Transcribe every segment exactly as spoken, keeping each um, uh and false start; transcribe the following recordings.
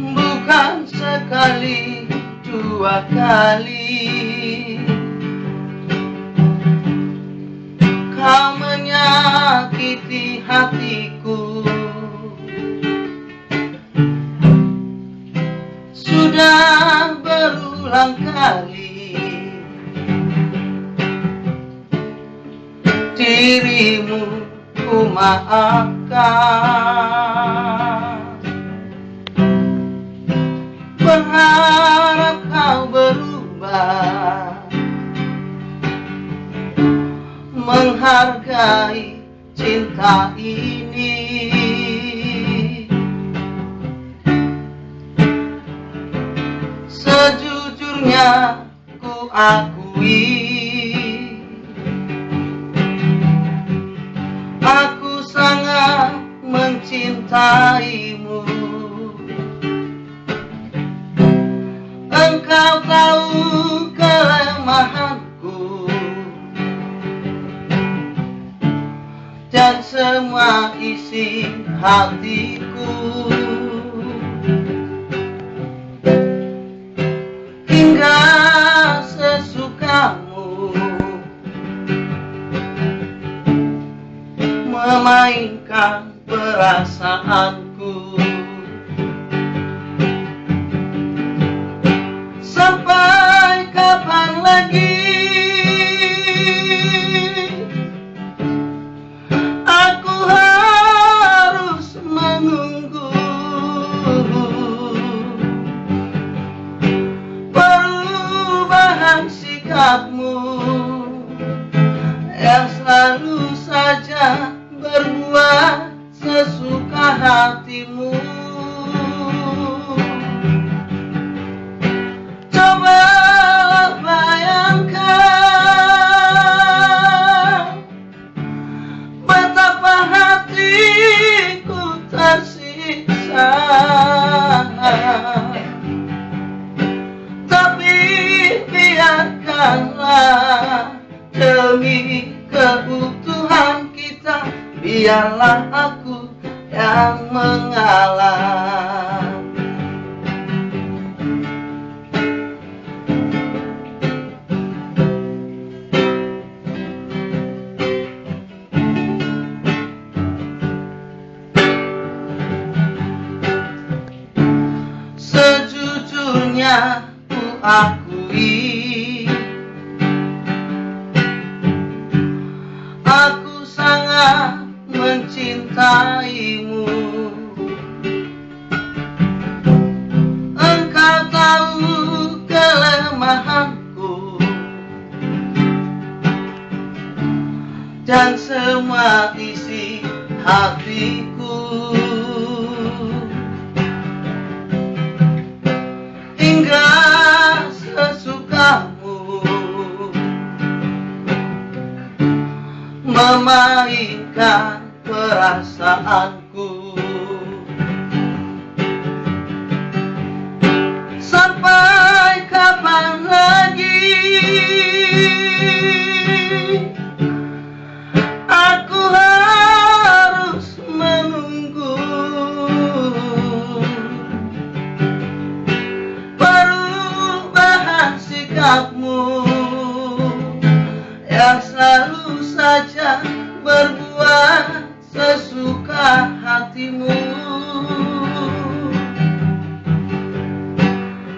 Bukan sekali, dua kali kau menyakiti hatiku. Sudah berulang kali dirimu ku maafkan. Berharap kau berubah, menghargai cinta ini. Sejujurnya ku akui, aku sangat mencintaimu. Engkau tahu kelemahanku dan semua isi hatiku. Hingga sesukamu memainkan perasaanku. Sampai kapan lagi aku harus menunggu perubahan sikapmu yang selalu saja berbuat sesuka hatimu. Cobalah bayangkan betapa hatiku tersiksa. Tapi biarkanlah demi keutuhan kita, biarlah aku yang mengalah. Sejujurnya ku akui, aku sangat mencintaimu. Engkau tahu kelemahanku dan semua isi hatiku. Hingga sesukamu memainkan perasaanku. Sampai kapan lagi aku harus menunggu perubahan sikapmu yang selalu saja berbuat sesuka hatimu.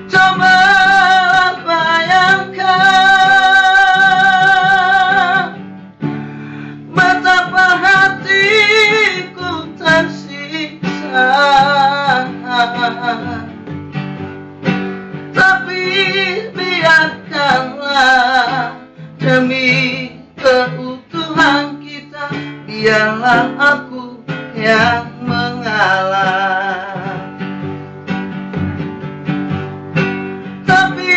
Cobalah bayangkan betapa hatiku tersiksa. Tapi biarkanlah demi keutuhan kita, biarlah aku yang mengalah. Tapi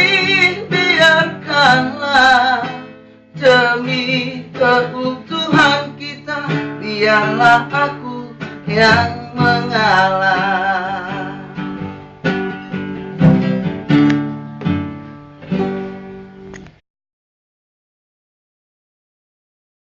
biarkanlah demi keutuhan kita, biarlah aku yang mengalah.